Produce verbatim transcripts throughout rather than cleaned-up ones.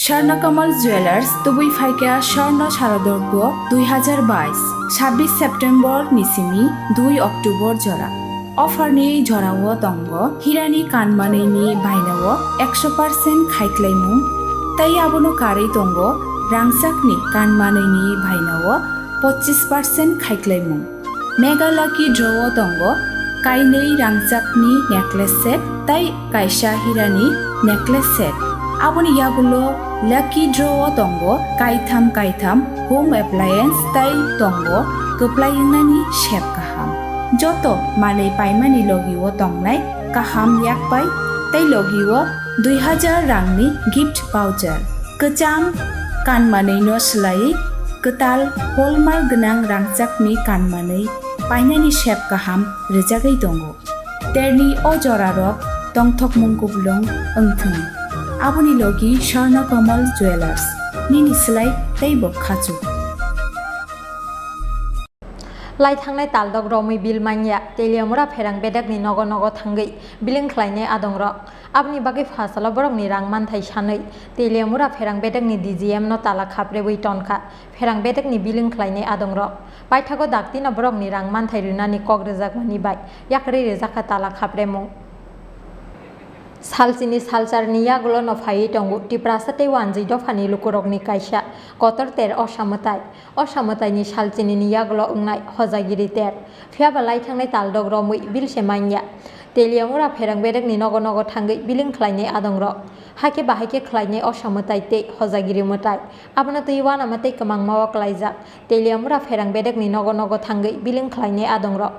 Swarna Kamal Jewelers, tubui phaikha Swarna Sharadorgo dui hazar bais, sabbish September ni simi dui October jora. Offer ni jorao tongo hirani kanmanwi ni bainao ekso percent khaiklaimung, tei abono karwi tongo rangchakni kanmanwi ni bainao pochis percent khaiklaimung. Mega Lucky Draw o tongo kainwi rangchakni necklace set tei kaisa hirani necklace set. Aboni yagulo Lucky Draw o tongo kaitham kaitham home appliance tei tongo kwplai wngnani sep kaham. Joto manwi paimani logi o tongnai kaham yakpai tei logi o dui hazar rangni gift voucher. Kwcham kanmanwi no swlaiwi kwtal hallmark gwnang rangchakni kanmanwi painani sep kaham rwjagwi tongo. Terni o jorarok tongthokmung kuplung wngthung. Aboni logi Swarna Kamal Jewelers, nini swlai teibo khachuk. Lai thangnai taldok romwi bill manya, Teliamura pherang bedekni nogo nogo thangwi billing khlainai adongrok. Aboni bagwi pha salo borokni rang manthai sanwi Teliamura pherang bedekni D G M no tala khaprebwi tonkha. Pherang bedekni billing khlainai adongrok paithago daktino borokni rang manthai rwnani kok rwjakmani bai yakarwi rwjakha tala khapremung. Salchini salcharni yagulo no phaiwi tongo Tiprasa tei wanjwi dophani lukurokni kaisa kotor ter Osa mwtai. Osa mwtaini salchinini yagulo wngnai hojagiri ter. Phiyaba lai thangnai taldok romwi bill se manya. Teliamura pherang bedekni nogo nogo thangwi billing khlainai adongrok. Hakhe bahai khe khlainai Osa mwtai tei hojagiri mwtai. Abono twi uanama tei kwmangma o klaijak. Teliamura pherang bedekni nogo nogo thangwi billing khlainai adongrok.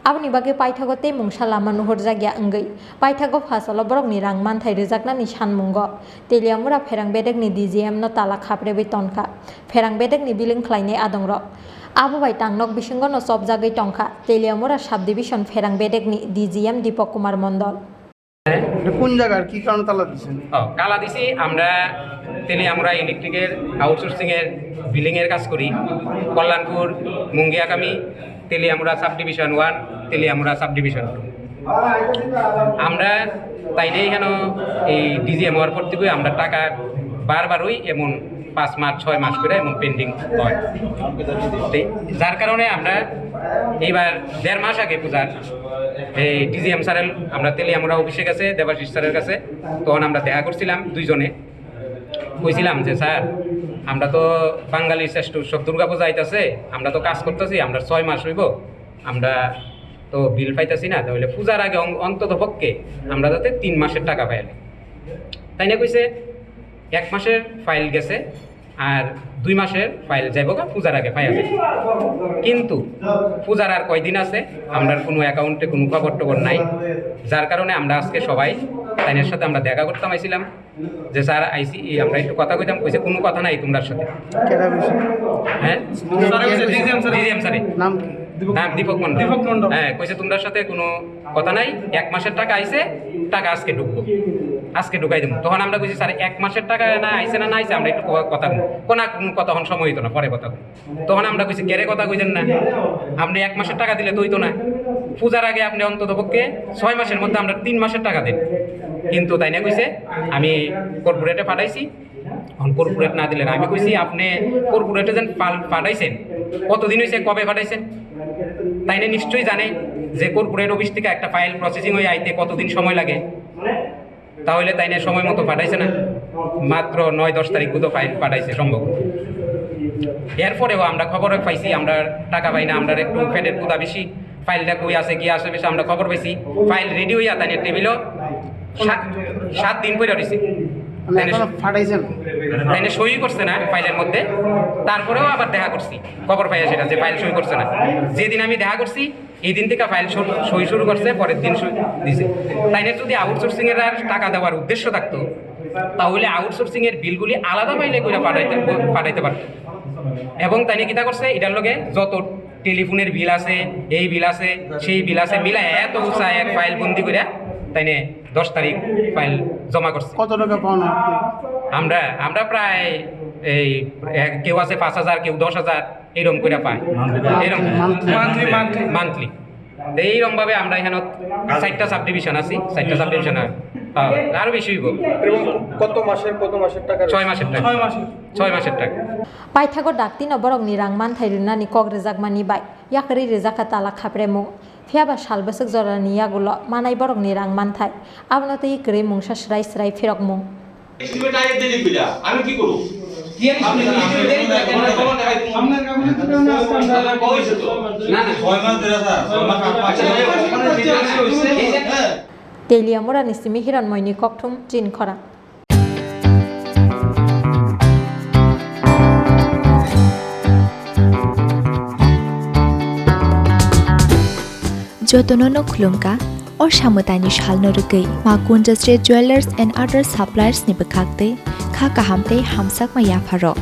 Aboni bagwi paithago tei mungsa lama nuhurjakya wngwi paithago pha salo borokni rang manthai rwjaknani sanmungo Teliamura pherang bedekni D G M no tala khaprebwi tonkha pherang bedekni billing khlainai adongrok. Abo bai tangnok bisingo no chopjagwi tongkha Teliamura subdivision pherang bedekni D G M Dipok Kumar Mondol. এটা কোন জায়গার, কি কারণে তালা দিচ্ছেন? ও, তালা দিছি আমরা তেলিয়ামুড়া ইলেকট্রিকের আউটসোর্সিং এর বিলিং এর কাজ করি। Kalyanpur, Mungiakami, Teliamura sub division one, Teliamura sub division two. আমরা তাইলে এখানে এই ডিজিএম হওয়ার পর থেকে আমরা টাকা বারবারই এমন পাঁচ মাস, ছয় মাস করে এমন পেন্ডিং হয়। তো যার কারণে আমরা এইবার দেড় মাস আগে পূজার এই ডিজিএম স্যারের, আমরা তেলিয়ামুড়া অফিসে গেছে, দেবাশিস স্যারের কাছে, তখন আমরা দেখা করছিলাম দুইজনে। কইছিলাম যে, "স্যার, আমরা তো বাঙালি শ্রেষ্ঠ উৎসব দুর্গাপূজা আইতাছে, আমরা তো কাজ করতেছি, আমরা ছয় মাস হইব, আমরা তো বিল পাইতাছি না, তাহলে পূজার আগে অন-, অন্তত পক্ষে আমরা যাতে তিন মাসের টাকা পাই।" তাই না কইছে, "এক মাসের ফাইল গেছে, আর দুই মাসের ফাইল যাইব গা, পূজার আগে পাইয়া যাবে।" কিন্তু পূজার আর কয়দিন আছে, আমরা কোনো অ্যাকাউন্টে কোনো খবর টবর নাই, যার কারণে আমরা আজকে সবাই তাইনের সাথে আমরা দেখা করতাম আইছিলাম যে, "স্যার, আইছি, এই আমরা একটু কথা কইতাম।" কইছে, "কোনো কথা নাই তোমরার সাথে।" কেডা কইছে? হ্যাঁ? স্যারে কইছে, ডিজিএম স্যারে। ডিজিএম স্যারে। নাম কি? নাম দীপক মণ্ডল। দীপক মণ্ডল। হ্যাঁ, কইছে, "তোমরার সাথে কোনো কথা নাই, এক মাসের টাকা আইছে, টাকা আজকে ঢুকবো, আজকে ঢুকাই দেবো।" তখন আমরা কইছি, "স্যার, এক মাসের টাকা না আইছে না না আইছে, আমরা একটু ক-, কথা কই।" কোন, কোনো কথা, এখন সময় হইতো না, পরে কথা কই। তখন আমরা কইছি, "কেরে কথা কইছেন না? আপনি এক মাসের টাকা দিলে তো হইতো না, পূজার আগে আপনি অন্তত পক্ষে ছয় মাসের মধ্যে আমরা তিন মাসের টাকা দেন।" কিন্তু তাই না কইছে, "আমি কর্পোরেটে পাঠাইছি।" এখন কর্পোরেট না দিলে না। আমি কইছি, "আপনি কর্পোরেটে যেন পাল-, পাঠাইছেন, কতদিন হয়েছে, কবে পাঠাইছেন?" তাই না নিশ্চয়ই জানে যে কর্পোরেট অফিস থেকে একটা ফাইল প্রসেসিং হয়ে আইতে কতদিন সময় লাগে। তাহলে তাই না সময় মতো পাঠাইছে না, মাত্র নয় দশ তারিখ বুধ ফাইল পাঠাইছে সম্ভবত। এরপরেও আমরা খবরে পাইছি, আমরা টাকা পাই না, আমরা একটু পেটের ক্ষুধা বেশি, ফাইলটা কই আছে, কি আছে বেশি আমরা খবর পাইছি। ফাইল রেডি হইয়া তাই না টেবিলও সাত, সাত দিন পরে রয়েছে। মানে তাই না এখনো ফাটাইছে না? তাই না সই করছে না ফাইলের মধ্যে, তারপরেও আবার দেখা করছি, খবর পাইয়া সেটা যে ফাইল সই করছে না। যেদিন আমি দেখা করছি, এই দিন থেকে ফাইল শুরু, সই শুরু করছে, পরের দিন সই দিছে। তাই না যদি আউটসোর্সিং এর আর টাকা দেওয়ার উদ্দেশ্য থাকতো, তাহলে আউটসোর্সিং এর বিলগুলি আলাদা ফাইলে করে পাঠাইতে, পাঠাইতে পারতো। এবং তাই না কিতা করছে, এটার লগে যত টেলিফোনের বিল আছে, এই বিল আছে, সেই বিল আছে, মিলায় এত উঁচা এক ফাইল বন্দি করে তাই না দশ তারিখ ফাইল জমা করছে। কত টাকা পান আপনি? আমরা, আমরা প্রায় এই এক, কেউ আছে পাঁচ হাজার, কেউ দশ হাজার, এরকম করে পায়। এরকম। Monthly, monthly. মান্থলি। তো এইরকম ভাবে আমরা এখানে চারটা সাব ডিভিশন আছি, চারটা সাব ডিভিশন। হ্যাঁ, আরো বেশি হইব। এবং কত মাসের, কত মাসের টাকা? ছয় মাসের টাকা। ছয় মাসের। ছয় মাসের টাকা। Paithago daktino borokni rang manthai rwnani kok rwjakmani bai yakarwi rwjakha talak hapremung. Phiyaba sal bwswk jorani yagulo manai borokni rang manthai. Abono twi kwrwi mungsa swrai swrai phirokmung. Estimate আগে দেরি কইলা, আমি কি করব? কি আর আপনি আপনার কাগজে তো না আসতাম না। কইছে তো। না, না। ছয় মাস ধরে স্যার, ছয় মাস আট মাস। আচ্ছা, যাই হোক, ওখানে details হইছে। Teliamura ni simi Hiranmoini kokthum chin khora. Jotono no khulumkha, o samwtaini salno rwgwi Ma Kunjasri Jewellers and Other Suppliers ni bwkhak twi kha kaham tei hamsakma yapharok.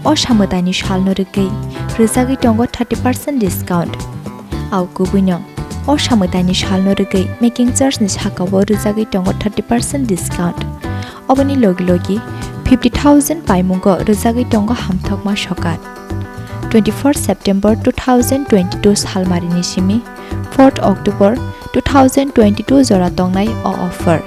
O samwtaini salno rwgwi rwjagwi tongo thirty percent discount. Au kubuino, o samwtaini salno rwgwi making charge ni sakao rwjagwi tongo thirty percent discount. Oboni logi logi fifty thousand paimungo rwjagwi tongo hamthokma sokat. Twenty-four September two thousand twenty-two salmarini simi fourth October two thousand twenty-two jora tongnai o offer.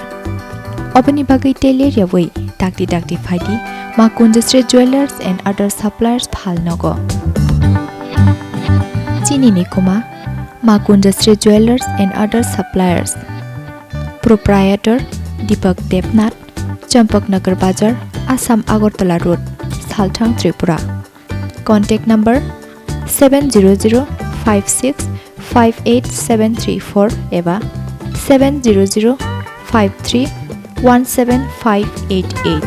Oboni bagwi tei ler yawi dakti dakti phaidi Ma Kunjasri Jewellers and Other Suppliers Phalnogo. Chini ni kuma Ma Kunjasri Jewellers and Other Suppliers. Proprietor Deepak Debnath, Champaknagar Bazar, Assam Agartala Road, Salthang, Tripura. Contact number seven zero zero five six five eight seven three four eba seven zero zero five three one seven five eight eight.